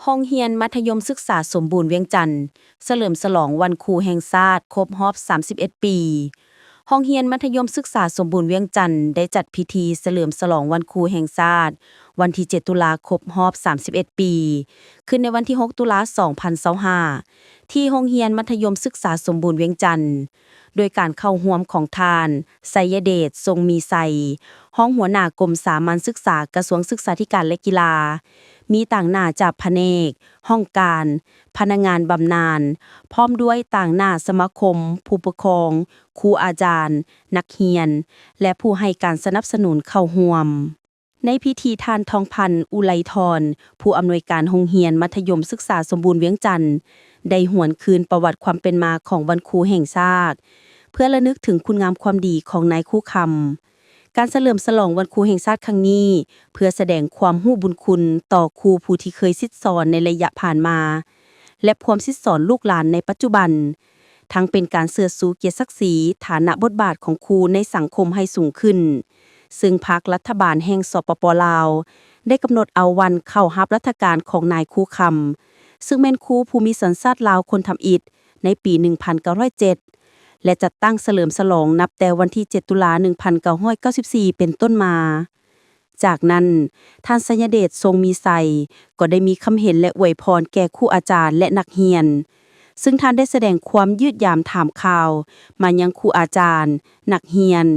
ໂຮງຮຽນມັດທະຍົມສຶກສາສົມບູນວຽງຈັນ ສະເຫຼີມສະຫຼອງວັນຄູແຫ່ງຊາດຄົບຮອບສາມສິບເອັດປີ. ໂຮງຮຽນມັດທະຍົມສຶກສາສົມບູນວຽງຈັນ ໄດ້ຈັດພິທີສະເຫຼີມສະຫຼອງວັນຄູແຫ່ງຊາດ ວັນທີເຈັດ ຕຸລາ ຄົບຮອບສາມສິບເອັດປີ ຂຶ້ນໃນວັນທີຫົກ ຕຸລາ ສອງພັນຊາວຫ້າ ທີ່ໂຮງຮຽນມັດທະຍົມສຶກສາສົມບູນວຽງຈັນ ໂດຍການເຂົ້າຮ່ວມຂອງທ່ານ ໄຊຍະເດດ ຊົງມີໄຊ ຮອງຫົວໜ້າກົມສາມັນສຶກສາ ກະຊວງສຶກສາທິການ ແລະ ກິລາ, ມີຕາງໜ້າຈາກພະແນກ, ຫ້ອງການ, ພະນັກງານບຳນານ, ພ້ອມດ້ວຍຕາງໜ້າສະມາຄົມ, ຜູ້ປົກຄອງ, ຄູອາຈານ, ນັກຮຽນ ແລະ ຜູ້ໃຫ້ການສະໜັບສະໜູນເຂົ້າຮ່ວມ. ໃນພິທີ ທ່ານ ທອງພັນ ອຸໄລທອນ ຜູ້ອຳນວຍການໂຮງຮຽນມັດທະຍົມສຶກສາສົມບູນວຽງຈັນ ໄດ້ຫວນຄືນປະຫວັດຄວາມເປັນມາຂອງວັນຄູແຫ່ງຊາດ ເພື່ອລະນຶກເຖິງຄຸນງາມຄວາມດີຂອງນາຍຄູຄຳ. ການສະເຫຼີມສະຫຼອງວັນຄູແຫ່ງຊາດຄັ້ງນີ້ ເພື່ອສະແດງຄວາມຮູ້ບຸນຄຸນຕໍ່ຄູຜູ້ທີ່ເຄີຍສິດສອນໃນໄລຍະຜ່ານມາ ແລະ ພວມສິດສອນລູກຫຼານໃນປັດຈຸບັນ, ທັງເປັນການເຊີດຊູກຽດສັກສີ, ຖານະບົດບາດຂອງຄູໃນສັງຄົມໃຫ້ສູງຂຶ້ນ, ເຊິ່ງພັກລັດຖະບານແຫ່ງ ສປປ ລາວ ໄດ້ກຳນົດເອົາວັນເຂົ້າຮັບລັດຖະການຂອງນາຍຄູຄຳ, ເຊິ່ງແມ່ນຄູຜູ້ມີສັນຊາດລາວຄົນທຳອິດໃນປີໜຶ່ງພັນເກົ້າຮ້ອຍເຈັດ ແລະ ຈັດຕັ້ງສະເຫຼີມສະຫຼອງນັບແຕ່ວັນທີເຈັດ ຕຸລາ ໜຶ່ງພັນເກົ້າຮ້ອຍເກົ້າສິບສີ່ ເປັນຕົ້ນມາ. ຈາກນັ້ນ, ທ່ານ ໄຊຍະເດດ ຊົງມີໄຊ ກໍໄດ້ມີຄຳເຫັນ ແລະ ອວຍພອນແກ່ຄູອາຈານ ແລະ ນັກຮຽນ, ເຊິ່ງທ່ານໄດ້ສະແດງຄວາມຍືດຢາມຖາມຂ່າວມາຍັງຄູອາຈານ, ນັກຮຽນ,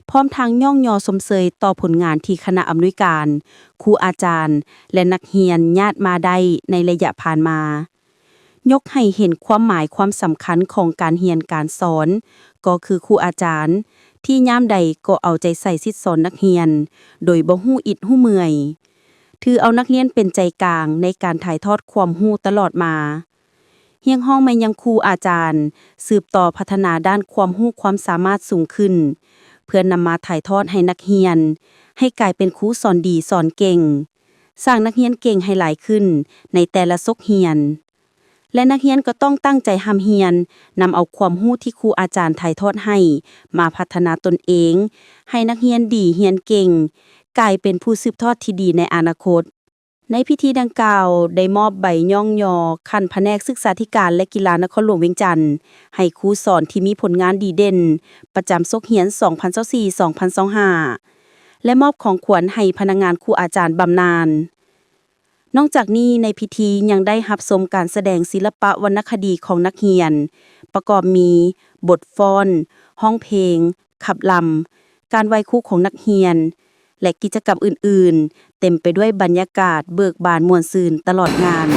ພ້ອມທັງຍ້ອງຍໍຊົມເຊີຍຕໍ່ຜົນງານທີ່ຄະນະອຳນວຍການ, ຄູອາຈານ ແລະ ນັກຮຽນຍາດມາໄດ້ໃນໄລຍະຜ່ານມາ. ຍົກໃຫ້ເຫັນຄວາມໝາຍຄວາມສຳຄັນຂອງການຮຽນການສອນ ກໍຄືຄູອາຈານ ທີ່ຍາມໃດກໍເອົາໃຈໃສ່ສິດສອນນັກຮຽນ ໂດຍບໍ່ຮູ້ອິດຮູ້ເມື່ອຍ, ຖືເອົານັກຮຽນເປັນໃຈກາງໃນການຖ່າຍທອດຄວາມຮູ້ຕະຫຼອດມາ. ຮຽກຮ້ອງມາຍັງຄູອາຈານ ສືບຕໍ່ພັດທະນາດ້ານຄວາມຮູ້ຄວາມສາມາດສູງຂຶ້ນ ເພື່ອນຳມາຖ່າຍທອດໃຫ້ນັກຮຽນ ໃຫ້ກາຍເປັນຄູສອນດີສອນເກັ່ງ, ສ້າງນັກຮຽນເກັ່ງໃຫ້ຫຼາຍຂຶ້ນໃນແຕ່ລະສົກຮຽນ. ແລະ ນັກຮຽນກໍຕ້ອງຕັ້ງໃຈຮ່ຳຮຽນ, ນຳເອົາຄວາມຮູ້ທີ່ຄູອາຈານຖ່າຍທອດໃຫ້ ມາພັດທະນາຕົນເອງ, ໃຫ້ນັກຮຽນດີຮຽນເກັ່ງ, ກາຍເປັນຜູ້ສືບທອດທີ່ດີໃນອະນາຄົດ. ໃນພິທີດັ່ງກ່າວ ໄດ້ມອບໃບຍ້ອງຍໍຂັ້ນພະແນກສຶກສາທິການ ແລະ ກິລານະຄອນຫຼວງວຽງຈັນ ໃຫ້ຄູສອນທີ່ມີຜົນງານດີເດັ່ນ ປະຈຳສົກຮຽນ ສອງພັນຊາວສີ່ ສອງພັນຊາວຫ້າ ແລະ ມອບຂອງຂວັນໃຫ້ພະນັກງານຄູອາຈານບຳນານ. ນອກຈາກນີ້, ໃນພິທີຍັງໄດ້ຮັບຊົມການສະແດງສິລະປະວັນນະຄະດີຂອງນັກຮຽນ, ປະກອບມີ ບົດຟ້ອນ, ຮ້ອງເພງ, ຂັບລຳ, ການໄຫວ້ຄູຂອງນັກຮຽນ ແລະ ກິດຈະກຳອື່ນໆ, ເຕັມໄປດ້ວຍບັນຍາກາດເບີກບານມ່ວນຊື່ນຕະຫຼອດງານ.